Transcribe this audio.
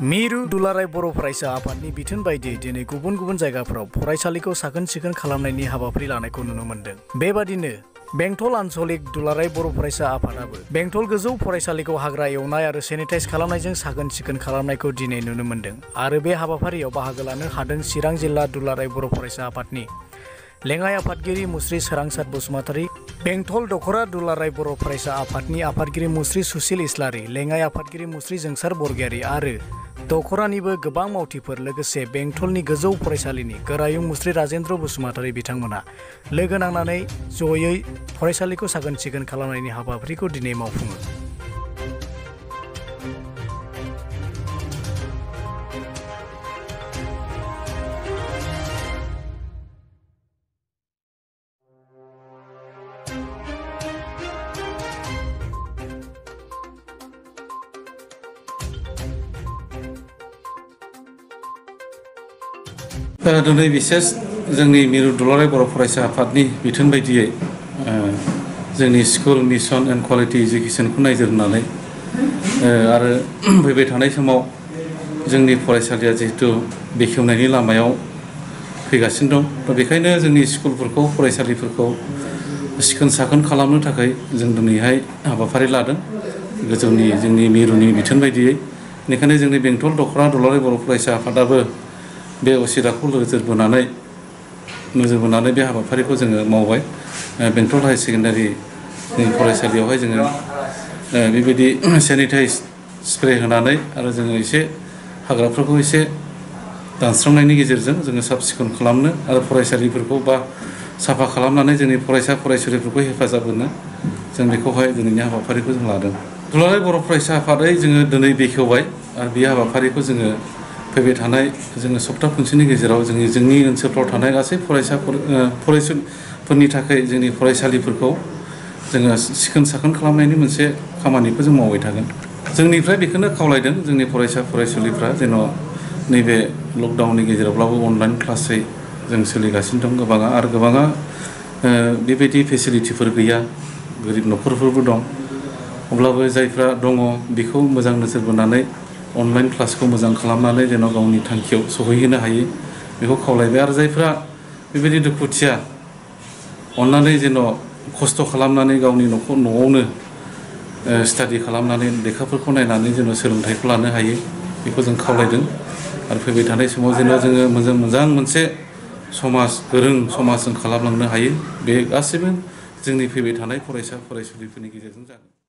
मिरु दुलाराय बर' फरायसा आफादनि बिथोन बायदियै दिनै गुबुन गुबुन जायगाफोराव फरायसालिखौ साखोन-सिखोन खालामनायनि हाबाफारि लानायखौ नुनो मोन्दों। बेबादिनो बेंटल आन्चलिक दुलाराय बर' फरायसा आफादाबो बेंटल गोजौ फरायसालिखौ हाग्रा एवनाय आरो सेनिटाइज खालामनायजों साखोन-सिखोन खालामनायखौ दिनै नुनो मोन्दों आरो बे हाबाफारियाव बाहागो लानो हादों चिरां जिल्ला दुलाराय बर' फरायसा आफादनि लेङाइ आफादगिरि मुस्रि सोरांसार बसुमतारी, बेंटल दख'रा दुलाराय बर' फरायसा आफादनि आफादगिरि मुस्रि सुसिल इस्लारि, लेङाइ आफादगिरि मुस्रि जोंसार बरगयारी आरो दख'रानिबो गोबां मावथिफोर लोगोसे बेंटलनि गोजौ फरायसालिनि गोरायुं मुस्रि राजेन्द्र बसुमतारी बिथांमोना लोगो नांनानै जयै फरायसालिखौ साखोन-सिखोन खालामनायनि हाबाफारिखौ दिनै मावफुङो। दिनै बिसेस जोंनि मिरु दुलाराय बर' फरायसा आफादनि बिथोन बायदियै जोंनि स्कुल मिशन एन्ड क्वालिटी एजुकेशनखौ नोजोर होनानै आरो फैबाय थानाय समाव जोंनि फरायसालिया जिहेतु बेखेवनायनि लामायाव फैगासिनो दं, दा बेखायनो जोंनि स्कुलफोरखौ फरायसालिफोरखौ सिखोन-साखोन खालामनो थाखाय जों दिनैहाय हाबाफारि लादों गोजौनि जोंनि मिरुनि बिथोन बायदियै। बेनिखायनो जोंनि बेंटल दख'रा दुलाराय बर' फरायसा आफादाबो बे असिलाखौ नोजोर बोनानै बे हाबाफारिखौ जोङो मावबाय। बेंटल हाई सेकेन्डारि फरायसालियावहाय जोङो बेबायदि सेनिटाइज स्प्रे होनानै आरो जोङो एसे हाग्राफोरखौ एसे दानस्रांनायनि गेजेरजों जोङो साब-सिखोन खालामनो आरो फरायसालिफोरखौ साफा खालामनानै जोंनि फरायसा फरायसुलिफोरखौ हेफाजाब होनो जों बेखौहाय दिनैनि हाबाफारिखौ जों लादों। दुलाराय बर' फरायसा आफादै जोङो दिनै बेखेवबाय आरो बे हाबाफारिखौ जोङो फैबाय थानाय जोङो सप्ता खनसेनि गेजेराव जोंनि ओनसोलफ्राव थानाय गासै फरायसाफोरनि थाखाय जोंनि फरायसालिफोरखौ जोङो सिखोन-साखोन खालामनायनि मोनसे खामानिखौ जों मावबाय थागोन। जोंनिफ्राय बेखौनो खावलायदों जोंनि फरायसा फरायसुलिफ्रा जेन' नैबे लकडाउननि गेजेरावब्लाबो अनलाइन क्लासै जों सोलिगासिनो दं। गोबाङा बेबायदि फेसिलिटिफोर गैया, गोरिब न'खरफोरबो दं। अब्लाबो जायफ्रा दङ बेखौ मोजां नोजोर बोनानै अनलाइन क्लासखौ मोजां खालामनानै जेन' गावनि थांखियाव सहैहोनो हायो बेखौ खावलायबाय। आरो जायफ्रा बेबायदि दुखुथिया अननानै जेन' खस्थ' खालामनानै गावनि न'आवनो स्टाडि खालामनानै लेखाफोरखौ नायनानै जेन' सोलोंथाइखौ लानो हायो बेखौ जों खावलायदों। आरो फैबाय थानाय समाव जेन' जोङो मोजां मोनसे गोरों समाज जों खालामलांनो हायो, बे गासैबो जोंनि फैबाय थानाय फरायसा फरायसुलिफोरनि गेजेरजों जागोन।